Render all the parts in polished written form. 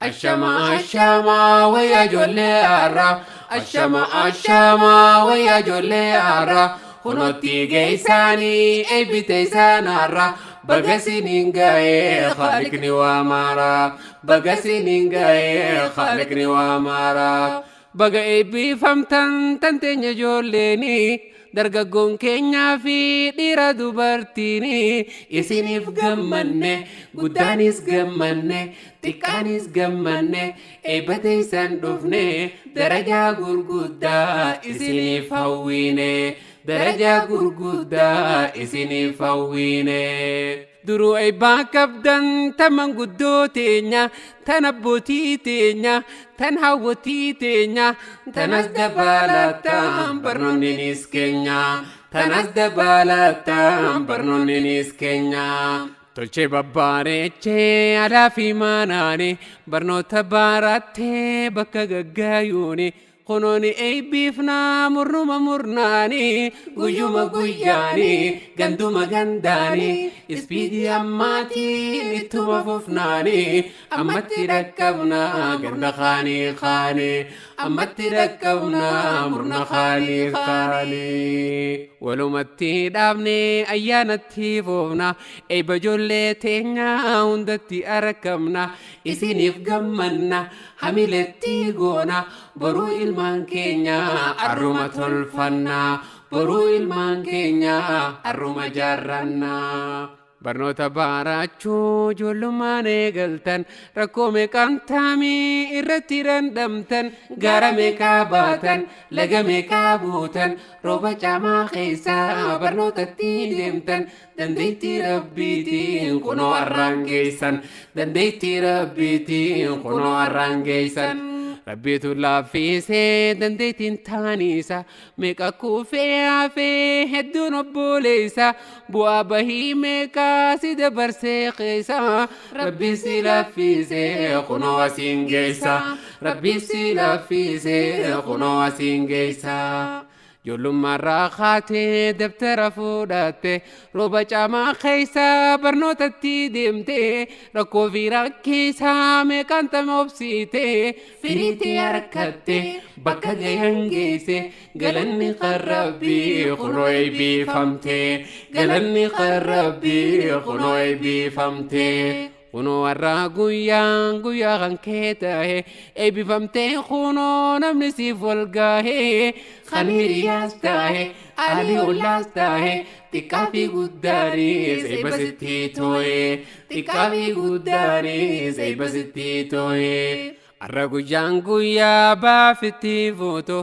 Ashama ashama wayya ijoollee har'a. Ashama ashama wayya ijoollee har'a. Kunotti geessaanii eebbite isaan har'a. Baga siniin ga'ee khaliqni waa maara. Baga siniin ga'ee khaliqni waa maara. Baga eebbifamtan tan teenya ijoolleeni. Dargaggoon keenyaa fi dhiira dubartiini. Isiniif gammanne guddaanis gammanne xiqqaanis gammanne eebba teessan dhufne darajaa gurguddaa isiniif hawwiine. Darajaa gurguddaa isiniif hawwiine. Duruu eebbaa qabdan tan manguddoo teenya tan abbootii teenya tan hawwatii teenya tanas dabalataan barnoonninis keenya tanas dabalataan barnoonninis keenya. Tolchee babbaareechee alaa fi maanaani barnoota baarattee bakka gaggaayuuni kunooni eebbiifnaa murnuma murnaani guyyuma guyyaani ganduma gandaani ispiidii ammaatiin ittuma fufnaani ammatti dhaqqabnaa ganda kaanii kaanii ammatti dhaqqabnaa murna kaanii kaanii walumatti dhaabne ayyaanatti foofna eebba ijoollee teenyaa hundatti argamna isiniif gammanna hamiletti goona boruu ilmaan keenya arruma tolfanna boruu ilmaan keenya arruma jaarranna. Barnoota baarachuu ijoollummaan eegaltan rakkoo meeqaan taamii irratti dhandhamtan gaara meeqaa baatan laga meeqaa buutan rooba caamaa keessaa barnootatti deemtan dandeettii rabbiitiin kunoo arraan geessan dandeettii rabbiitiin kunoo arraan geessan. Rabbiitu laaffisee dandeettiin taaniisa meeqa kuufee hafee hedduun obboleessa bu'aa bahii meeqaa si dabarsee keessa rabbi si laaffisee kunoo asiin geessa rabbi si laaffisee kunoo asiin geessa. Ijoollummaarraa kaatee dabtara fuudhatte rooba caamaa keessa barnootatti deemte rakkoo fi rakkisaa meeqaan tama obsiite firiitti harkatte bakka gahan geesse galanni kan rabbii kunoo eebbifamte galanni kan rabbii kunoo eebbifamte. Kunoo har'a guyyaan guyyaa kan kee ta'e eebbifamtee kunoo namni siif wal gahe kan hiriyaas ta'e alii ollaas ta'e xiqqaa fi guddaanis eebba sitti too'e xiqqaa fi guddaanis eebba sitti too'e. Har'a guyyaan guyyaa baafitti fuutu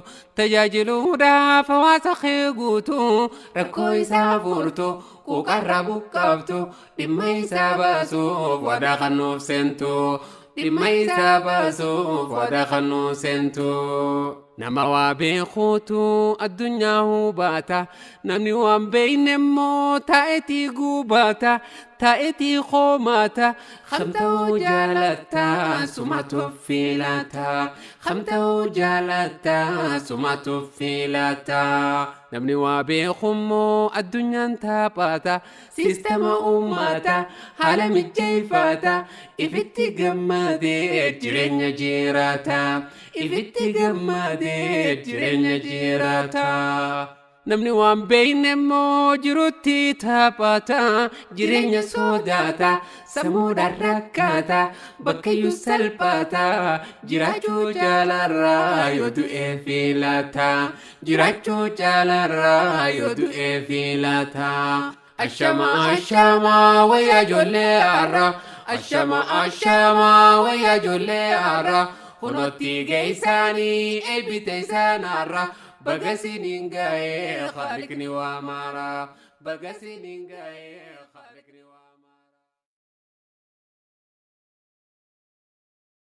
tajaajiluudhaaf hawaasa kee guutu rakkoo isaa furtu quuqarraa buqqaaftu dhimma isaa baasuuf wadaa kan nuuf seentu dhimma isaa baasuuf wadaa kan nuuf seentu. Nama waa beekuutu addunyaa hubata namni waan beekne immoo taa'eetii guubata taa'eetii koomata kamta'uu jaalatta sumatu filata kamta'uu jaalatta sumatu filata. Namni waa beeku immoo addunyaan taphata siistama uummata haala mijeeffata ifitti gammadee jireenya jiraata ifitti gammadee jireenya jiraata. Namni waan beekne immoo jirutti taphata jireenya sodaata sammuudhaan rakkata bakkayyuu salphata jiraachuu jaalarraa yoo du'ee filata jiraachuu jaalarraa yoo du'ee filata. Ashama ashama wayya ijoollee har'a ashama ashama wayya ijoollee har'a kunotti geessaanii eebbite isaan har'a. Baga siniin ga'ee khaliqni waa maara baga siniin ga'ee khaliqni waa.